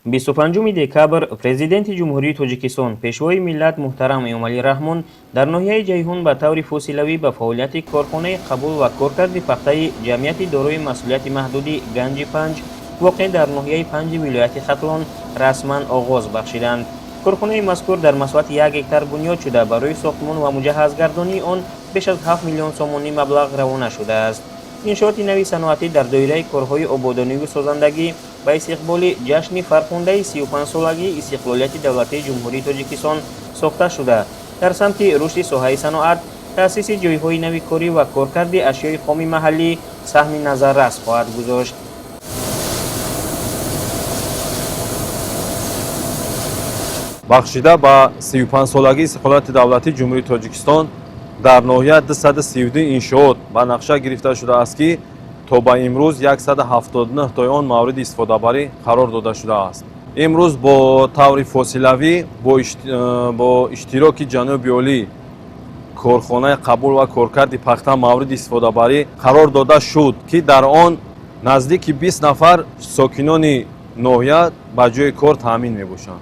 25 декабр Президенти Ҷумҳурии Тоҷикистон, Пешвои миллат муҳтарам Эмомалӣ Раҳмон дар ноҳияи Ҷайҳун ба таври фосилавӣ ба фаъолияти корхонаи қабул ва коркарди пахтаи ҷамъияти дорои масъулияти маҳдуди Ганҷи Панҷ, воқеъ дар ноҳияи Панҷи вилояти Хатлон, расман оғоз бахшиданд. Корхонаи мазкур дар масоҳати 1 гектар бунёд шуда, барои сохтмон ва муҷаҳҳазгардонии он беш аз 7 миллион сомонӣ маблағ равона шудааст. Иншооти нави саноатӣ дар доираи корҳои ободониву созандагӣ ба истиқболи ҷашни фархундаи 35-солагии истиқлолияти давлатии Ҷумҳурии Тоҷикистон сохта шуда, дар самти рушди соҳаи саноат, таъсиси ҷойҳои нави корӣ ва коркарди ашёи хоми маҳаллӣ саҳми назаррас хоҳад гузошт. Бахшида ба 35-солагии истиқлолияти давлатии Ҷумҳурии Тоҷикистон дар ноҳия 232 иншоот ба нақша гирифта шудааст, ки то ба имрӯз 179 тои он мавриди истифодабарӣ қарор дода шудааст. Имрӯз бо таври фосилавӣ, бо иштироки ҷаноби олӣ, корхонаи қабул ва коркарди пахта мавриди истифодабарӣ қарор дода шуд, ки дар он наздики 20 нафар сокинони ноҳия ба ҷои кор таъмин мебошанд.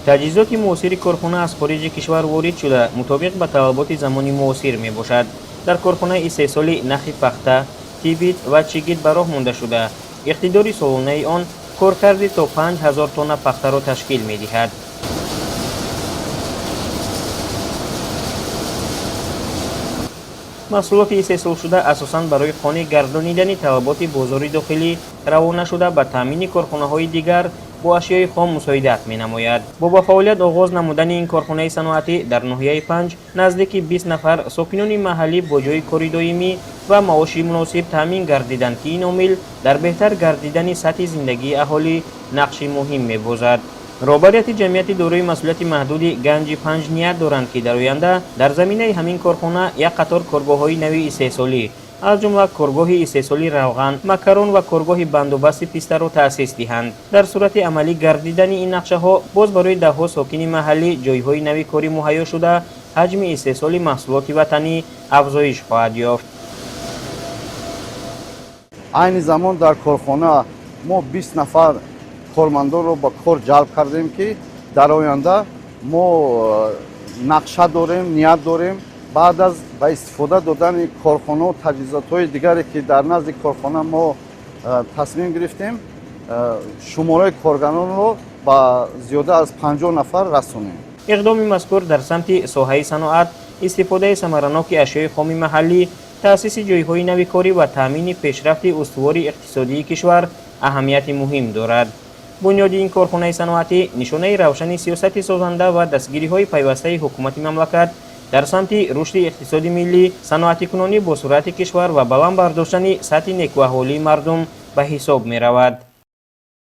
Таҷҳизоти муосири корхона аз хориҷи кишвар ворид шуда, мутобиқ ба талаботи замони муосир мебошад. Дар корхонаи истеҳсоли нахи пахта, тибит ва чигит ба роҳ монда шуда, иқтидори солонаи он коркарди то 5000 тонна пахтаро ташкил медиҳад. Маҳсулоти истеҳсолшуда асосан барои қонеъ гардонидани талаботи бозори дохилӣ равона шуда, ба таъмини корхонаҳои дигар бо ашёи хом мусоидат менамояд. Бо ба фаъолият оғоз намудани ин корхонаи саноатӣ дар ноҳияи Панҷ наздики 20 нафар сокинони маҳаллӣ бо ҷойи кори доимӣ ва маоши муносиб таъмин гардиданд, ки ин омил дар беҳтар гардидани сатҳи зиндагии аҳолӣ нақши муҳим мебозад. Роҳбарияти ҷамъияти дорои масъулияти маҳдуди Ганҷи Панҷ ният доранд, ки дар оянда дар заминаи ҳамин корхона як қатор коргоҳҳои нави истеҳсолӣ, аз ҷумла коргоҳи истеҳсоли равған, макарон ва коргоҳи бандубасти пистаро таъсис диҳанд. Дар сурати амалӣ гардидани ин нақшаҳо боз барои даҳҳо сокини маҳаллӣ ҷойҳои нави корӣ муҳайё шуда, ҳаҷми истеҳсоли маҳсулоти ватанӣ афзоиш хоҳад ёфт. Айни замон дар корхона мо 20 нафар кормандонро ба кор ҷалб кардем, ки дар оянда мо нақша дорем, ният дорем, баъд аз ба истифода додани корхонао, таҷҳизотҳои дигаре, ки дар назди корхона мо тасмим гирифтем, шумораи коргаронро ба зиёда аз 50 нафар расонем. Иқдоми мазкур дар самти соҳаи саноат, истифодаи самараноки ашёи хоми маҳаллӣ, таъсиси ҷойҳои нави корӣ ва таъмини пешрафти устувори иқтисодии кишвар аҳамияти муҳим дорад. Бунёди ин корхонаи саноатӣ нишонаи равшани сиёсати созанда ва дастгириҳои пайвастаи ҳукумати мамлакат дар самти рушди иқтисоди миллӣ, саноатикунонӣ бо суръати кишвар ва баланд бардоштани сатҳи некӯаҳволии мардум ба ҳисоб меравад.